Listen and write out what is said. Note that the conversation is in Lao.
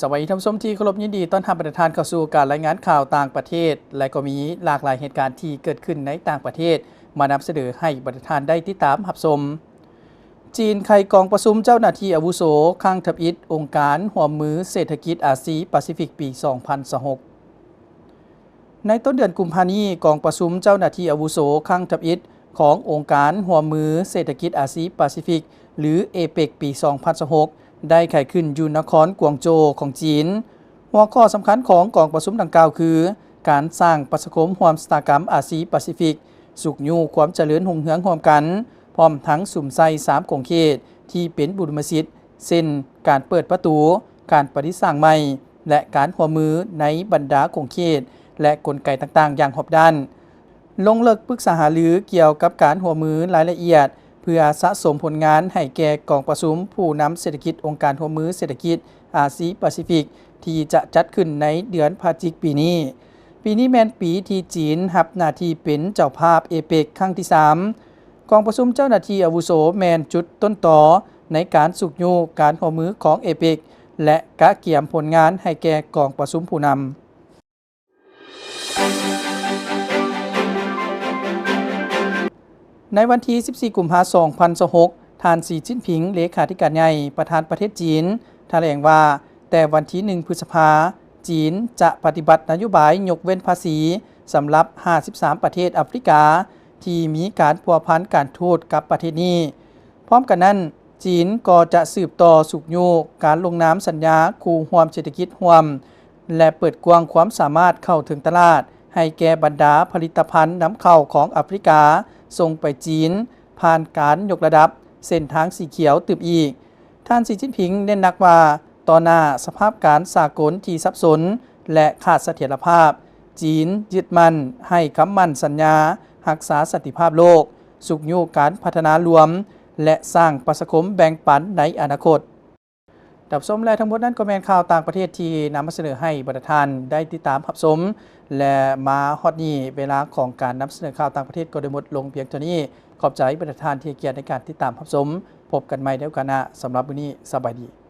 ສະບາຍດີທ່ານຜູ້ຊົມທີ່ເຄົາລົບ, ຍິນດີຕ້ອນຮັບບັນດາທ່ານເຂົ້າສູ່ການລາຍງານຂ່າວຕ່າງປະເທດ ແລະ ກໍມີຫຼາກຫຼາຍເຫດການທີ່ເກີດຂຶ້ນໃນຕ່າງປະເທດ ມານຳສະເໜີໃຫ້ບັນດາທ່ານໄດ້ຕິດຕາມຮັບຊົມ. ຈີນໄຂກອງປະຊຸມເຈົ້າໜ້າທີ່ອາວຸໂສຄັ້ງທຳອິດອົງການຮ່ວມມືເສດຖະກິດອາຊີປາຊີຟິກປີສອງພັນຊາວຫົກ. ໃນຕົ້ນເດືອນກຸມພານີ້, ກອງປະຊຸມເຈົ້າໜ້າທີ່ອາວຸໂສຄັ້ງທຳອິດຂອງອົງການຮ່ວມມືເສດຖະກິດອາຊີປາຊີຟິກ ຫຼື ເອເປັກ ປີສອງພັນຊາວຫົກ ໄດ້ໄຂຂຶ້ນຢູ່ນະຄອນກວາງໂຈຂອງຈີນ. ຫົວຂໍ້ສຳຄັນຂອງກອງປະຊຸມດັ່ງກ່າວຄື ການສ້າງປະຊາຄົມຮ່ວມຊະຕາກຳອາຊີປາຊີຟິກ, ຊຸກຍູ້ຄວາມຈະເລີນຮຸ່ງເຮືອງຮ່ວມກັນ, ພ້ອມທັງສຸມໃສ່ສາມຂົງເຂດທີ່ເປັນບຸລິມະສິດ ເຊັ່ນ ການເປີດປະຕູ, ການປະດິດສ້າງໃໝ່ ແລະ ການຮ່ວມມືໃນບັນດາຂົງເຂດ ແລະ ກົນໄກຕ່າງໆຢ່າງຮອບດ້ານ, ລົງເລິກປຶກສາຫາລືກ່ຽວກັບການຮ່ວມມືລາຍລະອຽດ ເພື່ອສະສົມຜົນງານໃຫ້ແກ່ກອງປະຊຸມຜູ້ນຳເສດຖະກິດອົງການຮ່ວມມືເສດຖະກິດອາຊີປາຊີຟິກ ທີ່ຈະຈັດຂຶ້ນໃນເດືອນພະຈິກປີນີ້. ປີນີ້ແມ່ນປີທີ່ຈີນຮັບໜ້າທີ່ເປັນເຈົ້າພາບເອເປັກຄັ້ງທີສາມ. ກອງປະຊຸມເຈົ້າໜ້າທີ່ອາວຸໂສແມ່ນຈຸດຕົ້ນຕໍໃນການຊຸກຍູ້ການຮ່ວມມືຂອງເອເປັກ ແລະ ກະກຽມຜົນງານໃຫ້ແກ່ກອງປະຊຸມຜູ້ນຳ. ໃນວັນທີສິບສີ່ ກຸມພາ ສອງພັນຊາວຫົກ, ທ່ານ ສີ ຈິ້ນຜິງ ເລຂາທິການໃຫຍ່ ປະທານປະເທດຈີນ ຖະແຫຼງວ່າ ແຕ່ວັນທີໜຶ່ງ ພຶດສະພາ, ຈີນຈະປະຕິບັດນະໂຍບາຍຍົກເວັ້ນພາສີສຳລັບຫ້າສິບສາມປະເທດອາຟຣິກາ ທີ່ມີການພົວພັນການທູດກັບປະເທດນີ້. ພ້ອມກັນນັ້ນ, ຈີນກໍຈະສືບຕໍ່ຊຸກຍູ້ການລົງນາມສັນຍາຄູ່ຮ່ວມເສດຖະກິດຮ່ວມ ແລະ ເປີດກວ້າງຄວາມສາມາດເຂົ້າເຖິງຕະຫຼາດໃຫ້ແກ່ບັນດາຜະລິດຕະພັນນຳເຂົ້າຂອງອາຟຣິກາສົ່ງໄປຈີນ ຜ່ານການຍົກລະດັບເສັ້ນທາງສີຂຽວຕື່ມອີກ. ທ່ານ ສີ ຈິ້ນຜິງ ເນັ້ນໜັກວ່າ ຕໍ່ໜ້າສະພາບການສາກົນທີ່ສັບສົນ ແລະ ຂາດສະຖຽນລະພາບ, ຈີນຍຶດໝັ້ນໃຫ້ຄຳໝັ້ນສັນຍາຮັກສາສັນຕິພາບໂລກ, ຊຸກຍູ້ການພັດທະນາລວມ ແລະ ສ້າງປະຊາຄົມແບ່ງປັນໃນອະນາຄົດ. ທ່ານຜູ້ຊົມ ແລະ ທັງໝົດນັ້ນກໍແມ່ນຂ່າວຕ່າງປະເທດທີ່ນຳມາສະເໜີໃຫ້ບັນດາທ່ານໄດ້ຕິດຕາມຮັບຊົມ ແລະ ມາຮອດນີ້ເວລາຂອງການນຳສະເໜີຂ່າວຕ່າງປະເທດກໍໄດ້ໝົດລົງພຽງເທົ່ານີ້. ຂອບໃຈບັນດາທ່ານທີ່ໃຫ້ກຽດໃນການຕິດຕາມຮັບຊົມ. ພົບກັນໃໝ່ໃນໂອກາດໜ້າ. ສຳລັບມື້ນີ້, ສະບາຍດີ.